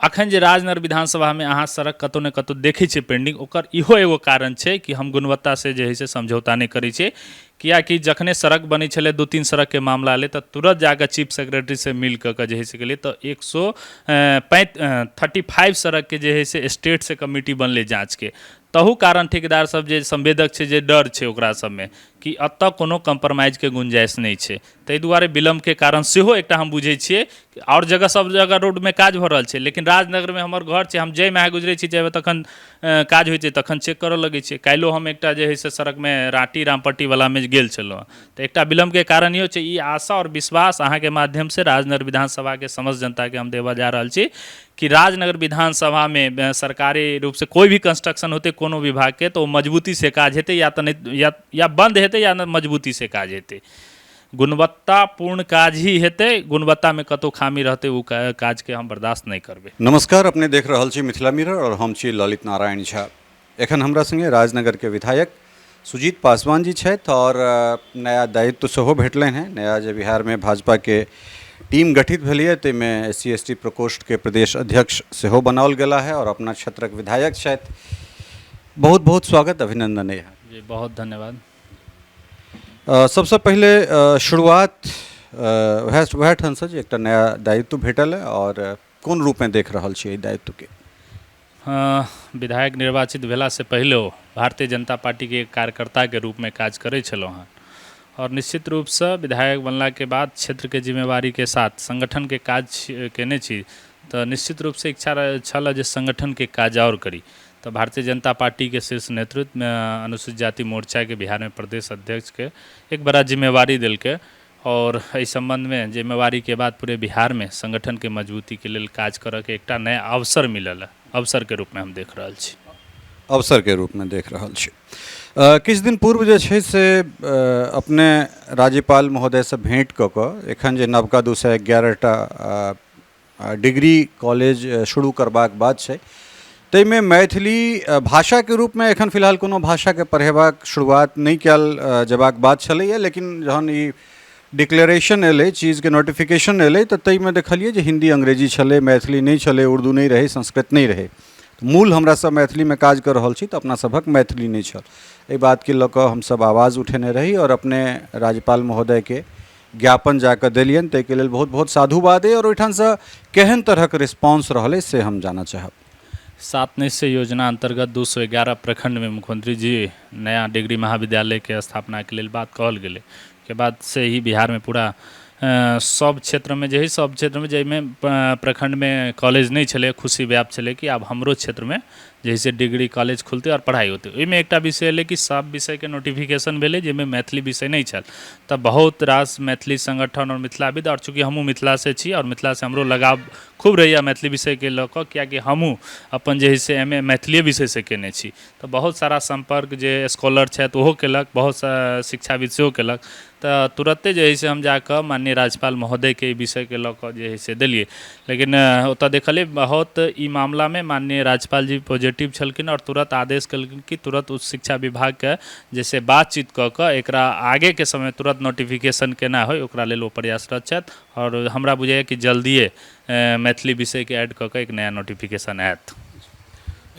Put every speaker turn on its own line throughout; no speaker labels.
अखन जे राजनगर विधानसभामे अहाँ सड़क कतहु ने कतहु देखै छियै पेंडिंग, ओकर इहो एगो कारण छै कि हम गुणवत्तासँ जे हइ से समझौता नहि करै छियै। किएकि जखने सड़क बनै छलै, 2-3 सड़कके मामला एलै, तऽ तुरन्त जाकऽ चीफ सेक्रेटरीसँ मिल कऽ के जे हइ से गेलियै, तऽ एक सओ 35 सड़कके जे हइ से स्टेटसँ कमिटी बनलै जाँचके। तहू कारण ठेकेदार सब जे संवेदक छै, जे डर छै ओकरा सबमे कि एतऽ कोनो कम्प्रोमाइजके गुंजाइश नहि छै, ताहि दुआरे विलम्बके कारण सेहो एकटा हम बुझै छियै। आओर जगह सब जगह रोडमे काज भऽ रहल छै, लेकिन राजनगरमे हमर घर छै, हम जाहिमे अहाँ गुजरै छी जाहिमे तखन काज होइ छै तखन चेक करऽ लगै छियै। काल्हिओ हम एकटा जे हइ से सड़कमे राँटी रामपट्टीवलामे गेल छलहुँ, तऽ एकटा विलम्बके कारण इहो छै। ई आशा आओर विश्वास अहाँके माध्यमसँ राजनगर विधानसभाके समस्त जनताके हम देबऽ जा रहल छी कि राजनगर विधानसभामे सरकारी रूपसँ कोइ भी कंस्ट्रक्शन होतै कोनो विभागके, तऽ ओ मजबूतीसँ काज हेतै या तऽ नहि या बन्द हेतै या मजबूतीसँ काज हेतै, गुणवत्तापूर्ण काज ही हेतै। गुणवत्तामे कतहु खामी रहतै, ओ काजके हम बर्दाश्त नहि करबै।
नमस्कार, अपने देख रहल छी मिथिला मिरर और हम छी ललित नारायण झा। एखन हमरा संगे राजनगर के विधायक सुजीत पासवान जी छथि और नया दायित्व सेहो भेटलनि हेँ। नया जे बिहारमे भाजपाके टीम गठित भेलैए ताहिमे एस सी एस टी प्रकोष्ठके प्रदेश अध्यक्ष सेहो बनाओल गेला है और अपना क्षेत्रक विधायक छथि। बहुत बहुत स्वागत, अभिनंदन अइ।
जी, बहुत धन्यवाद।
सबसँ पहिले शुरुआत वएह वएह ठामसँ जे एकटा नया दायित्व भेटल है और कोन रूपमे देख रहल छी एहि दायित्वके?
विधायक निर्वाचित भेलासँ पहिलो भारतीय जनता पार्टीके एक कार्यकर्ताके रूपमे काज करै छलहुँ हँ आओर निश्चित रूपसँ विधायक बनलाके बाद क्षेत्रके जिम्मेवारीके साथ सङ्गठनके काज केने छी, तऽ निश्चित रूपसँ इच्छा छल जे सङ्गठनके काज आओर करी। तऽ भारतीय जनता पार्टीके शीर्ष नेतृत्वमे अनुसूचित जाति मोर्चाके बिहारमे प्रदेश अध्यक्षके एक बड़ा जिम्मेवारी देलकै आओर एहि सम्बन्धमे जिम्मेवारीके बाद पूरे बिहारमे सङ्गठनके मजबूतीके लेल काज करऽके एकटा नया अवसर मिलल है, अवसरके रूपमे हम देख रहल छी।
अवसरके रूपमे देख रहल छी। किछु दिन पूर्व जे छै से अपने राज्यपाल महोदयसँ भेँट कऽ कऽ एखन जे नवका 211टा डिग्री कॉलेज शुरू करबाक बात छै, ताहिमे मैथिली भाषाके रूपमे एखन फिलहाल कोनो भाषाके पढ़ेबाक शुरुआत नहि कयल जेबाक बात छलैए, लेकिन जहन ई डिक्लेरेशन एलै, चीजके नोटिफिकेशन एलै, तऽ ताहिमे देखलियै जे हिन्दी अंग्रेजी छलै, मैथिली नहि छलै, उर्दू नहि रहै, संस्कृत नहि रहै। मूल हमरा सब मैथिलीमे काज कऽ रहल छी तऽ अपना सभक मैथिली नहि छल। एहि बातके लऽ कऽ हमसभ आवाज उठेने रही आओर अपने राज्यपाल महोदयके ज्ञापन जाकऽ देलियनि, ताहिके लेल बहुत बहुत साधुवाद अइ। आओर ओहिठामसँ केहन तरहक रिस्पॉन्स रहलै से हम जानऽ चाहब।
सात निश्चय योजना अन्तर्गत 211 प्रखण्डमे मुख्यमंत्री जी नया डिग्री महाविद्यालयके स्थापनाके लेल बात कहल गेलै, के बाद से ही बिहारमे पूरा सब क्षेत्रमे जे हइ सब क्षेत्रमे जाहिमे प्रखण्डमे कॉलेज नहि छलै, खुशी व्याप्त छलै कि आब हमरो क्षेत्रमे जे हइ से डिग्री कॉलेज खुलतै आओर पढ़ाइ होतै। ओहिमे एकटा विषय एलै कि सब विषयके नोटिफिकेशन भेलै जाहिमे मैथिली विषय नहि छल, तऽ बहुत रास मैथिली संगठन आओर मिथिलाविद, आओर चूँकि हमहूँ मिथिलासँ छी आओर मिथिलासँ हमरो लगाव खूब रहैए मैथिली विषयके लऽ कऽ, किएकि हमहूँ अपन जे हइ से एम ए मैथिलिए विषयसँ कयने छी, तऽ बहुत सारा सम्पर्क जे स्कॉलर छथि ओहो केलक, बहुत सारा शिक्षाविद सेहो केलक। तऽ तुरन्ते जे हइ से हम जाकऽ माननीय राज्यपाल महोदयके ई विषयके लऽ कऽ जे हइ से देलियै, लेकिन ओतऽ देखलियै बहुत ई मामलामे माननीय राज्यपाल जी पॉजिटिव छलखिन आओर तुरन्त आदेश केलखिन कि तुरन्त उच्च शिक्षा विभागके जे से बातचीत कऽ कऽ एकरा आगेके समय तुरन्त नोटिफिकेशन केना होइ ओकरा लेल ओ प्रयासरत छथि। आओर हमरा बुझाइए कि जल्दिए मैथिली विषयके ऐड कऽ कऽ एक नया नोटिफिकेशन आयत।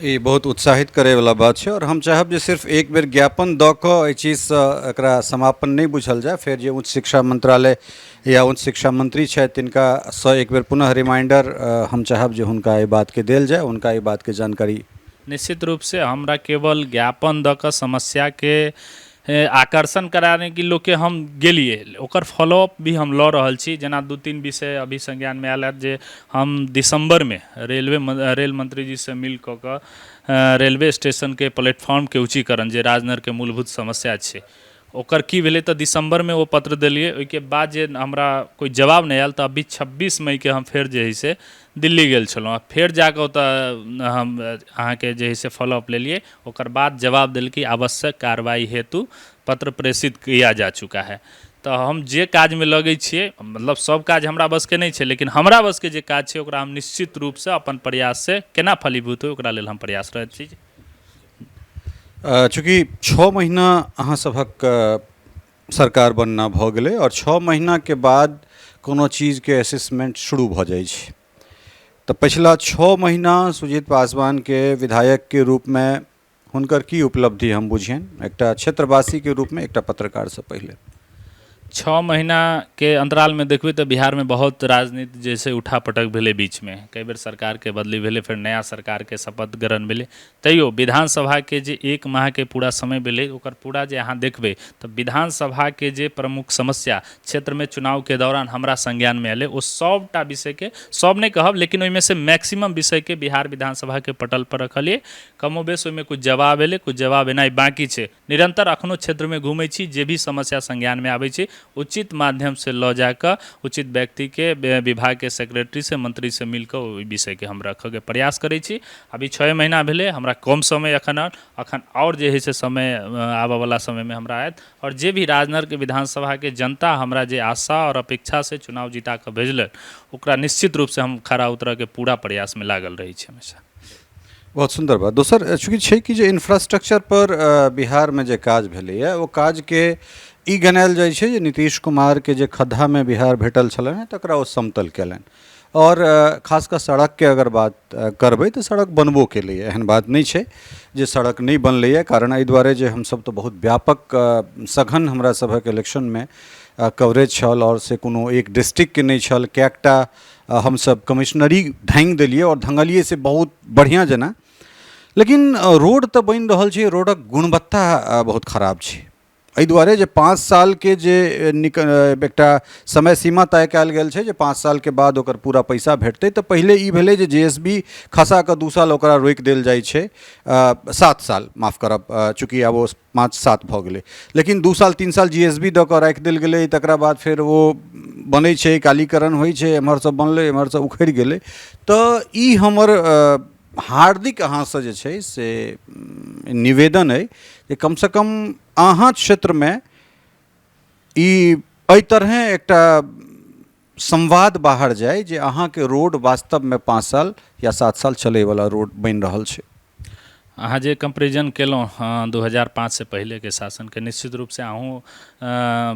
ई बहुत उत्साहित करैवला बात छै आओर हम चाहब जे सिर्फ एक बेर ज्ञापन दऽ कऽ एहि चीजसँ एकरा समापन नहि बुझल जाय, फेर जे उच्च शिक्षा मंत्रालय या उच्च शिक्षा मंत्री छथि तिनकासँ एक बेर पुनः रिमाइंडर हम चाहब जे हुनका एहि बातके देल जाय, हुनका एहि बातके जानकारी।
निश्चित रूपसँ हमरा केवल ज्ञापन दऽ कऽ समस्याके आकर्षण कराने कि लोकके हम गेलियै, ओकर फॉलोअप भी हम लऽ रहल छी। जेना 2-3 विषय अभी संज्ञानमे आयल हँ जे हम दिसम्बरमे रेलवे रेल मंत्रीजीसँ मिल कऽ कऽ रेलवे स्टेशनके प्लेटफॉर्मके ऊँचीकरण जे राजनगरके मूलभूत समस्या छै ओकर की भेलै, तऽ दिसम्बरमे ओ पत्र देलियै। ओहिके बाद जे हमरा कोइ जवाब नहि आयल, तऽ अभी 26 मईके हम फेर जे हइ से दिल्ली गेल छलहुँ आ फेर जाकऽ ओतऽ हम अहाँके जे हइ से फॉलोअप लेलियै। ओकर बाद जवाब देलकै आवश्यक कार्रवाई हेतु पत्र प्रेषित किया जा चुका है। तऽ हम जे काजमे लगै छियै, मतलब सब काज हमरा बसके नहि छै, लेकिन हमरा बसके जे काज छै ओकरा हम निश्चित रूपसँ अपन प्रयाससँ केना फलीभूत होइ ओकरा लेल हम प्रयासरत छी।
चूँकि 6 महीना अहाँ सभक सरकार बनना भऽ गेलै आओर 6 महीनाके बाद कोनो चीजके असेसमेंट शुरू भऽ जाइ छै, तऽ पछिला 6 महीना सुजीत पासवानके विधायकके रूपमे हुनकर की उपलब्धि हम बुझियनि एकटा क्षेत्रवासीके रूपमे, एकटा पत्रकारसँ पहिले?
6 महीनाके अन्तरालमे देखबै तऽ बिहारमे बहुत राजनीति जे छै उठा पटक भेलै। बीचमे कई बेर सरकारके बदली भेलै, फेर नया सरकारके शपथ ग्रहण भेलै। तैयो विधानसभाके जे 1 माहके पूरा समय भेलै, ओकर पूरा जे अहाँ देखबै तऽ विधानसभाके जे प्रमुख समस्या क्षेत्रमे चुनावके दौरान हमरा संज्ञानमे एलै, ओ सभटा विषयके, सब नहि कहब लेकिन ओहिमे से मैक्सिमम विषयके बिहार विधानसभाके पटल पर रखलियै। कमोबेश ओहिमे कुछ जवाब एलै, कुछ जवाब एनाइ बाँकी छै। निरन्तर अखनो क्षेत्रमे घुमै छी, जे भी समस्या संज्ञानमे आबै छै उचित माध्यमसँ लऽ जाकऽ उचित व्यक्तिके, विभागके सेक्रेटरीसँ, मंत्रीसँ मिलकऽ ओहि विषयके हम रखऽके प्रयास करै छी। अभी 6 महीना भेलै, हमरा कम समय एखन आओर जे हइ से समय आबऽवला समयमे हमरा आयत। आओर जे भी राजनगरके विधानसभाके जनता हमरा जे आशा आओर अपेक्षासँ चुनाव जिता कऽ भेजलक, ओकरा निश्चित रूपसँ हम खरा उतरऽके पूरा प्रयासमे लागल रहै छी हमेशा।
बहुत सुन्दर बात। दोसर चूँकि छै कि जे इन्फ्रास्ट्रक्चर पर बिहारमे जे काज भेलैए, ओ काजके ई गनायल जाइ छै जे नीतीश कुमारके जे खद्धामे बिहार भेटल छलनि तकरा ओ समतल कयलनि। आओर खास कऽ सड़कके अगर बात करबै तऽ सड़क बनबो केलैए, एहन बात नहि छै जे सड़क नहि बनलैए। कारण एहि दुआरे जे हमसभ तऽ बहुत व्यापक सघन हमरा सभक इलेक्शनमे कवरेज छल, आओर से कोनो एक डिस्ट्रिक्टके नहि छल, कएकटा हमसभ कमिश्नरी धाँगि देलियै आओर धङ्गलियै से बहुत बढ़िआँ जेना। लेकिन रोड तऽ बनि रहल छै, रोडक गुणवत्ता बहुत खराब छै। एहि दुआरे जे 5 सालके जे एकटा समय सीमा तय कयल गेल छै जे 5 सालके बाद ओकर पूरा पैसा भेटतै, तऽ पहिले ई भेलै जे जे एस बी खसा कऽ 2 साल ओकरा रोकि देल जाइ छै, 7 साल माफ करब, चूँकि आब ओ 5-7 भऽ गेलै, लेकिन 2 साल 3 साल जी एस बी दऽ कऽ राखि देल गेलै। तकरा बाद फेर ओ बनै छै, कालीकरण होइ छै, एम्हरसँ बनलै एम्हरसँ उखड़ि गेलै। तऽ ई हमर हार्दिक अहाँसँ जे छै से निवेदन अइ जे कमसँ कम अहाँ क्षेत्रमे ई एहि तरहेँ एकटा संवाद बाहर जाय जे अहाँके रोड वास्तवमे 5 साल या 7 साल चलैवला रोड बनि रहल छै।
अहाँ जे कम्पेरिजन केलहुँ 2005 से पहिलेके शासनके, निश्चित रूपसँ अहूँ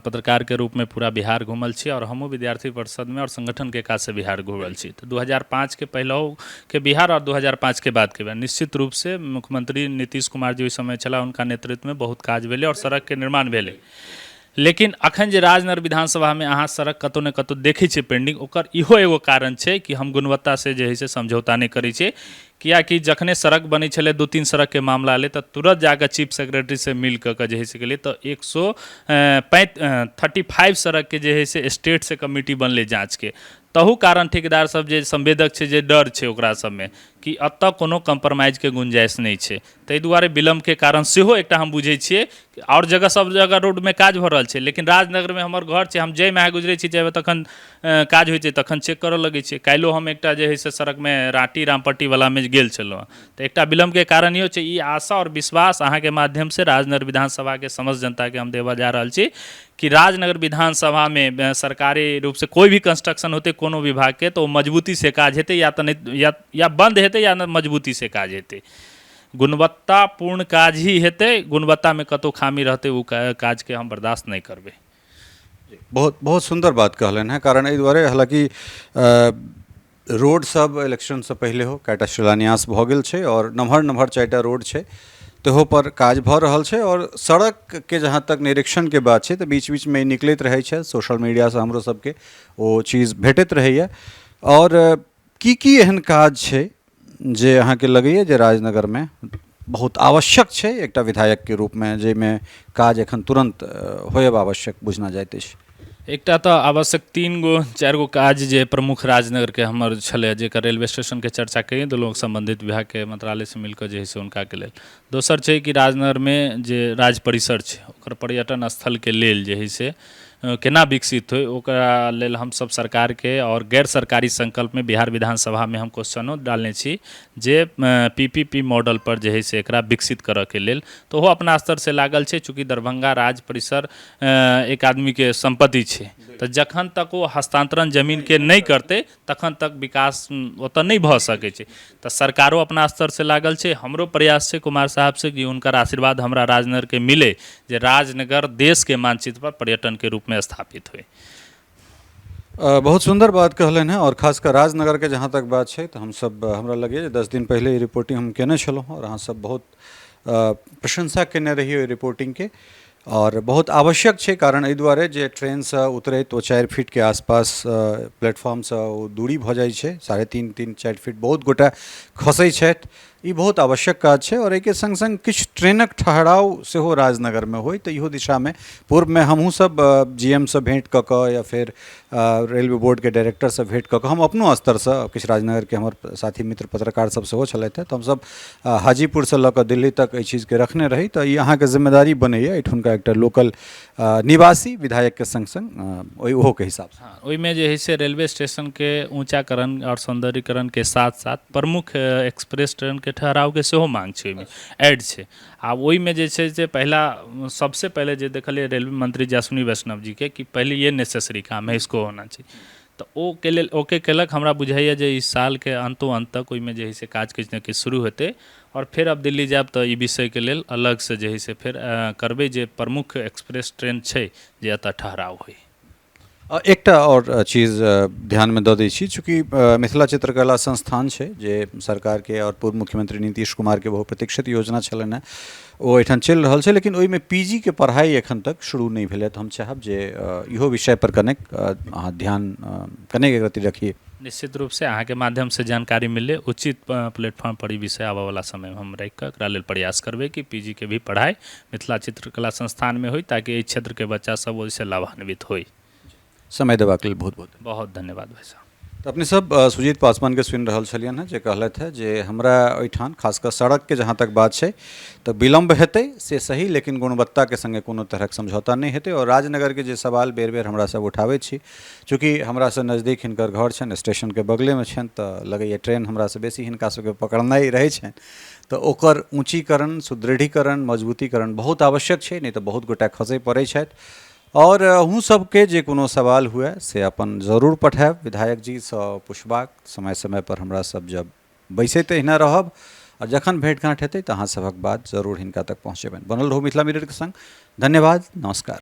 पत्रकारके रूपमे पूरा बिहार घुमल छी आओर हमहूँ विद्यार्थी परिषदमे आओर संगठनके काजसँ बिहार घुमल छी। तऽ 2005के पहिलहुके बिहार आओर 2005के बादके बिहार, निश्चित रूपसँ मुख्यमंत्री नीतीश कुमार जी ओहि समय छलाह, हुनका नेतृत्वमे बहुत काज भेलै आओर सड़कके निर्माण भेलै। लेकिन अखन जे राजनगर विधानसभामे अहाँ सड़क कतहु ने कतहु देखै छियै पेंडिंग, ओकर इहो एगो कारण छै कि हम गुणवत्तासँ जे हइ से समझौता नहि करै छियै। किएकि जखने सड़क बनै छलै, 2-3 सड़कके मामला एलै तऽ तुरन्त जाकऽ चीफ सेक्रेटरीसँ मिल कऽ के जे हइ से गेलियै तऽ 135 सड़कके जे हइ से स्टेटसँ कमिटी बनलै जाँचके। तहू कारण ठेकेदार सब जे संवेदक छै, जे डर छै ओकरा सबमे कि एतऽ कोनो कम्प्रोमाइजके गुंजाइश नहि छै, ताहि दुआरे विलम्बके कारण सेहो एकटा हम बुझै छियै। आओर जगह सब जगह रोडमे काज भऽ रहल छै, लेकिन राजनगरमे हमर घर छै, हम जाहिमे गुजरै छी जाहिमे तखन काज होइ छै तखन चेक करऽ लगै छियै। काल्हिओ हम एकटा जे हइ से सड़कमे राँटी रामपट्टीवलामे गेल छलहुँ, तऽ एकटा विलम्बके कारण इहो छै। ई आशा आओर विश्वास अहाँके माध्यमसँ राजनगर विधानसभाके समस्त जनताके हम देबऽ जा रहल छी कि राजनगर विधानसभामे सरकारी रूपसँ कोइ भी कंस्ट्रक्शन होतै कोनो विभागके, तऽ ओ मजबूतीसँ काज हेतै, या तऽ नहि या बन्द हेतै या मजबूतीसँ काज हेतै, गुणवत्तापूर्ण काज ही हेतै। गुणवत्तामे कतहु खामी रहतै ओ काजके हम बर्दाश्त नहि करबै।
बहुत बहुत सुन्दर बात कहलनि हेँ। कारण एहि दुआरे हालाँकि रोड सब इलेक्शनसँ पहिले हो कएटा शिलान्यास भऽ गेल छै आओर नमहर नमहर 4टा रोड छै तहो पर काज भऽ रहल छै। आओर सड़कके जहाँ तक निरीक्षणके बात छै तऽ बीच बीचमे निकलैत रहै छै, सोशल मीडियासँ हमरो सबके ओ चीज भेटैत रहैए। आओर की की एहन काज छै जे अहाँके लगैए जे राजनगरमे बहुत आवश्यक छै एकटा विधायकके रूपमे, जाहिमे काज एखन तुरन्त होयब आवश्यक बुझना जाइत अछि?
एकटा तऽ आवश्यक 3 गो 4 गो काज जे प्रमुख राजनगरके हमर छलै, जेकर रेलवे स्टेशनके चर्चा कहिए देलहुँ सम्बन्धित विभागके मंत्रालयसँ मिलकऽ जे हइ से हुनकाके लेल। दोसर छै कि राजनगरमे जे राज परिसर छै ओकर पर्यटन स्थलके लेल जे हइ से केना विकसित होइ, ओकरा लेल हमसब सरकारके आओर गैर सरकारी संकल्पमे बिहार विधानसभामे हम क्वेश्चनो डालने छी जे PPP model पर जे हइ से एकरा विकसित करऽके लेल, तऽ ओहो अपना स्तरसँ लागल छै। चूँकि दरभंगा राज परिसर एक आदमीके सम्पत्ति छै, तऽ जखन तक ओ हस्तान्तरण जमीनके नहि करतै तखन तक विकास ओतऽ नहि भऽ सकै छै। तऽ सरकारो अपना स्तरसँ लागल छै, हमरो प्रयास छै कुमार साहबसँ कि हुनकर आशीर्वाद हमरा राजनगरके मिलै जे राजनगर देशके मानचित्र पर पर्यटनके रूपमे स्थापित होइ।
बहुत सुन्दर बात कहलनि हेँ आओर खास कऽ राजनगरके जहाँ तक बात छै तऽ हमसब, हमरा लगैए जे 10 दिन पहिले ई रिपोर्टिंग हम केने छलहुँ आओर अहाँसब बहुत प्रशंसा केने रही ओहि रिपोर्टिंगके आओर बहुत आवश्यक छै। कारण एहि दुआरे जे ट्रेनसँ उतरैत ओ 4 फीटके आसपास प्लेटफॉर्मसँ ओ दूरी भऽ जाइ छै, 3.5 3-4 फीट, बहुत गोटा खसै छथि। ई बहुत आवश्यक काज छै आओर एहिके सङ्ग सङ्ग किछु ट्रेनक ठहराव सेहो राजनगरमे होइ, तऽ इहो दिशामे पूर्वमे हमहूँ सब जी एम सँ भेँट कऽ कऽ या फेर रेलवे बोर्डके डायरेक्टरसँ भेँट कऽ कऽ हम अपनो स्तरसँ, किछु राजनगरके हमर साथी मित्र पत्रकार सब सेहो छलथि हेँ, तऽ हमसब हाजीपुरसँ लऽ कऽ दिल्ली तक एहि चीजके रखने रही। तऽ ई अहाँके जिम्मेदारी बनैए एहिठुनका एकटा लोकल निवासी विधायकके सङ्ग सङ्ग ओहि ओहोके हिसाबसँ।
हाँ, ओहिमे जे है से रेलवे स्टेशनके ऊँचाकरण आओर सौन्दर्यीकरणके साथ साथ प्रमुख एक्सप्रेस ट्रेनके ठहरावके सेहो माँग छै, ओहिमे ऐड छै। आब ओहिमे जे छै से पहिला सबसे पहिले जे देखलियै रेलवे मंत्री जी अश्विनी वैष्णव जीके कि पहले ये नेसेसरी काम है, इसको होना चाहिए, तऽ ओ के लेल ओके केलक। हमरा बुझाइए जे ई सालके अन्तो अन्त तक ओहिमे जे है से काज किछु ने किछु शुरू हेतै आओर फेर आब दिल्ली जायब तऽ ई विषयके लेल अलगसँ जे है से फेर करबै जे प्रमुख एक्सप्रेस ट्रेन छै जे एतऽ ठहराव होइ।
एकटा आओर चीज ध्यानमे दऽ दै छी, चूँकि मिथिला चित्रकला संस्थान छै जे सरकारके आओर पूर्व मुख्यमंत्री नीतीश कुमारके बहुप्रतीक्षित योजना छलनि हेँ, ओ एहिठाम चलि रहल छै, लेकिन ओहिमे पी जी के पढ़ाइ एखन तक शुरू नहि भेलै। तऽ हम चाहब जे इहो विषयपर कनेक अहाँ ध्यान कनेक एक रत्ती रखिए।
निश्चित रूपसँ अहाँके माध्यमसँ जानकारी मिललै, उचित प्लेटफॉर्म पर ई विषय आबयवला समयमे हम राखि कऽ एकरा लेल प्रयास करबै कि पी जी के भी पढ़ाइ मिथिला चित्रकला संस्थानमे होइ, ताकि एहि क्षेत्रके बच्चा सब ओहिसँ लाभान्वित होइ।
समय देबाक लेल बहुत बहुत
बहुत धन्यवाद भाइ साहब।
तऽ अपने सब सुजीत पासवानके सुनि रहल छलियनि हेँ जे कहलथि हेँ जे हमरा ओहिठाम खास कऽ सड़कके जहाँ तक बात छै तऽ विलम्ब हेतै से सही, लेकिन गुणवत्ताके सङ्गे कोनो तरहक समझौता नहि हेतै। आओर राजनगरके जे सवाल बेर बेर हमरा सब उठाबै छी, चूँकि हमरासँ नजदीक हिनकर घर छनि, स्टेशनके बगलेमे छनि, तऽ लगैए ट्रेन हमरासँ बेसी हिनका सबके पकड़नाइ रहै छनि, तऽ ओकर ऊँचीकरण, सुदृढ़ीकरण, मजबूतीकरण बहुत आवश्यक छै, नहि तऽ बहुत गोटा खसै पड़ै छथि। आओर अहूँ सबके जे कोनो सवाल हुए से अपन जरूर पठायब, विधायक जीसँ पुछबाक समय समयपर हमरा सब जब बैसैत एहिना रहब आओर जखन भेँट घाँट हेतै तऽ अहाँ सभक बात जरूर हिनका तक पहुँचेबनि। बनल रहू मिथिला मिररके सङ्ग। धन्यवाद, नमस्कार।